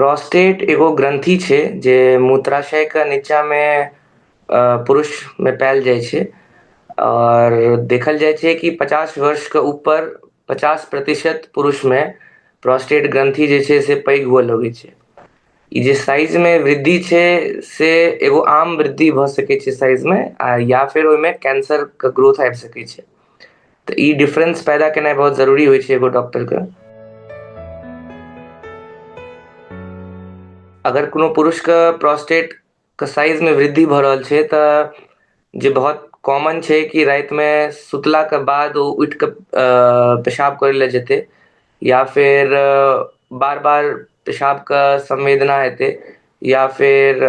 Prostate एगो ग्रंथि छै जे मूत्राशय के नीचा मे पुरुष मे पायल जाइ छै और देखल जाइ छै कि 50 वर्ष के ऊपर 50% पुरुष मे प्रोस्टेट ग्रंथि जे छै से पैघ हुअ लगै छै। ई जे साइज मे वृद्धि छै से एगो आम वृद्धि भऽ सकै छै साइज मे आ या फेर ओहिमे कैंसर के ग्रोथ आबि सकै छै। तऽ ई डिफरेंस पैदा केनाइ बहुत जरूरी होइ छै एगो डॉक्टर के। अगर कोनो पुरुष के प्रोस्टेट के साइज मे वृद्धि भऽ रहल छै तऽ जे बहुत कॉमन छै कि रातिमे सुतलाके बाद ओ उठि कऽ पेशाब करै लए जेतै या फेर बार बार पेशाबके संवेदना हेतै या फेर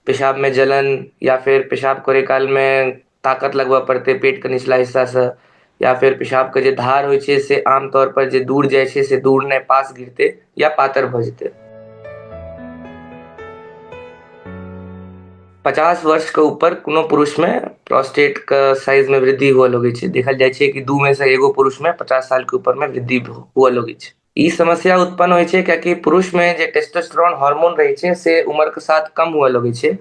पेशाबमे जलन या फेर पेशाब करै कालमे ताकत लगबऽ पड़तै पेटके निचला हिस्सासँ या फेर पेशाबके जे धार होइ छै से आमतौर पर जे दूर जाइ छै से दूर नहि पास गिरतै या पातर भऽ जेतै। 50 वर्ष के ऊपर कोनो पुरुष मे प्रोस्टेट के साइज मे वृद्धि हुअ लगै छै। देखल जाइ छै कि 2 मे से एगो पुरुष मे 50 साल के ऊपर मे वृद्धि हुअ लगै छै। ई समस्या उत्पन्न होइ छै कियाकि पुरुष मे जे टेस्टोस्टेरोन हार्मोन रहै छै से उम्र के साथ कम हुअ लगै छै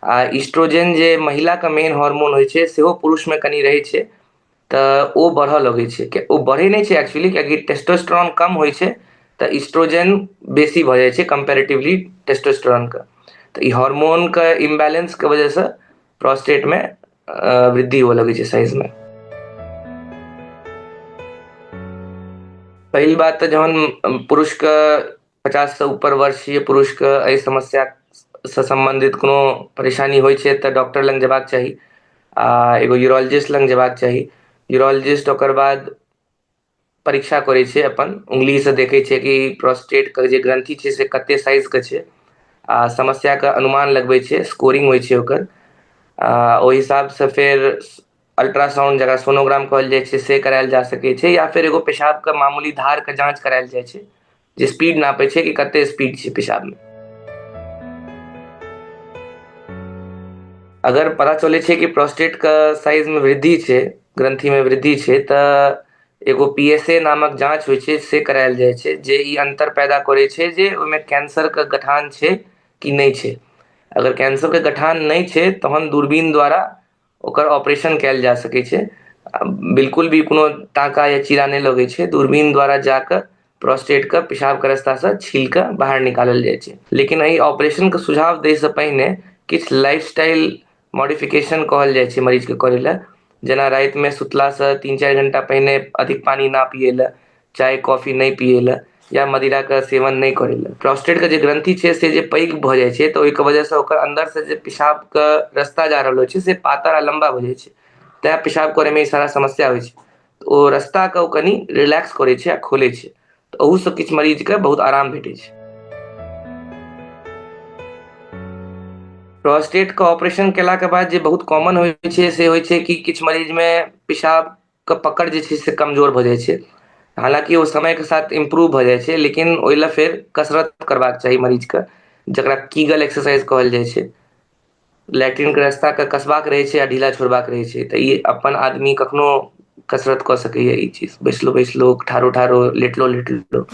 आ ईस्ट्रोजन जे महिला के मेन हार्मोन होइ छै सेहो पुरुष मे कनि रहै छै तऽ ओ बढ़ऽ लगै छै। ओ बढ़ै नहि छै एक्चुअली, कियाकि टेस्टोस्टेरोन कम होइ छै तऽ ईस्ट्रोजन बेसी भऽ जाइ छै कम्पेरेटिवली टेस्टोस्टेरोन के। तऽ ई हार्मोन के इम्बैलेंस के वजहसँ प्रोस्टेट मे वृद्धि हुअ लगै छै साइज मे। पहिल बात तऽ जहन पुरुष के 50 से ऊपर वर्षीय पुरुष के एहि समस्या से सम्बन्धित कोनो परेशानी होइ छै तऽ डॉक्टर लग जेबाक चाही आ एगो यूरोलॉजिस्ट लग जेबाक चाही। यूरोलॉजिस्ट ओकर बाद परीक्षा करै छै, अपन उंगली से देखै छै कि प्रोस्टेट के जे ग्रंथि छै से कते साइज के छै आ समस्या के अनुमान लगबै छै, स्कोरिंग होइ छै ओकर। आ ओहि हिसाबसँ फेर अल्ट्रासाउंड जकरा सोनोग्राम कहल जाइ छै से करायल जा सकै छै या फेर एगो पेशाब के मामूली धार के जाँच करायल जाइ छै जे स्पीड नापै छै कि कते स्पीड छै पेशाब मे। अगर पता चलै छै कि प्रोस्टेट के साइज मे वृद्धि छै, ग्रंथि मे वृद्धि छै तऽ एगो PSA नामक जाँच होइ छै से करायल जाइ छै जे ई अंतर पैदा करै छै जे ओहिमे कैंसर के गठान छै कि नहि छै। अगर कैंसर के गठान नहि छै तहन दूरबीन द्वारा ओकर ऑपरेशन कयल जा सकै छै। बिल्कुल भी कोनो टाँका या चीरा नहि लगै छै। दूरबीन द्वारा जाकऽ प्रोस्टेट के पेशाब के रास्तासँ छील कऽ बाहर निकालल जाइ छै। लेकिन एहि ऑपरेशन के सुझाव दैसँ पहिने किछु लाइफस्टाइल मॉडिफिकेशन कहल जाइ छै मरीजके करै लए, जेना रातिमे सुतलासँ 3-4 घंटा पहिने अधिक पानि ना पियै लए, चाय कॉफी नहि पियै लए या मदिराके सेवन नहि करै लए। प्रोस्टेटके जे ग्रंथि छै से जे पैघ भऽ जाइ छै तऽ ओहिके वजहसँ ओकर अन्दरसँ जे पेशाबके रास्ता जा रहल होइ छै से पातर आ लम्बा भऽ जाइ छै, तैँ पेशाब करैमे ई सारा समस्या होइ छै। ओ रास्ताके ओ कनि रिलैक्स करै छै आ खोलै छै तऽ ओहूसँ किछु मरीजके बहुत आराम भेटै छै। प्रोस्टेट के ऑपरेशन केलाके बाद जे बहुत कॉमन होइ छै से होइ छै कि किछु मरीजमे पेशाबके पकड़ जे छै से कमजोर भऽ जाइ छै। हालाँकि ओ समयके साथ इम्प्रूव भऽ जाइ छै, लेकिन ओहि लए फेर कसरत करबाक चाही मरीजके, जकरा कीगल एक्सरसाइज कहल जाइ छै। लैट्रिनके रास्ताके कसबाक रहै छै आ ढीला छोड़बाक रहै छै। तऽ ई अपन आदमी कखनो कसरत कऽ सकैए ई चीज, बैसलो बैसलो, ठारो ठारो, लेटलो लेटलो।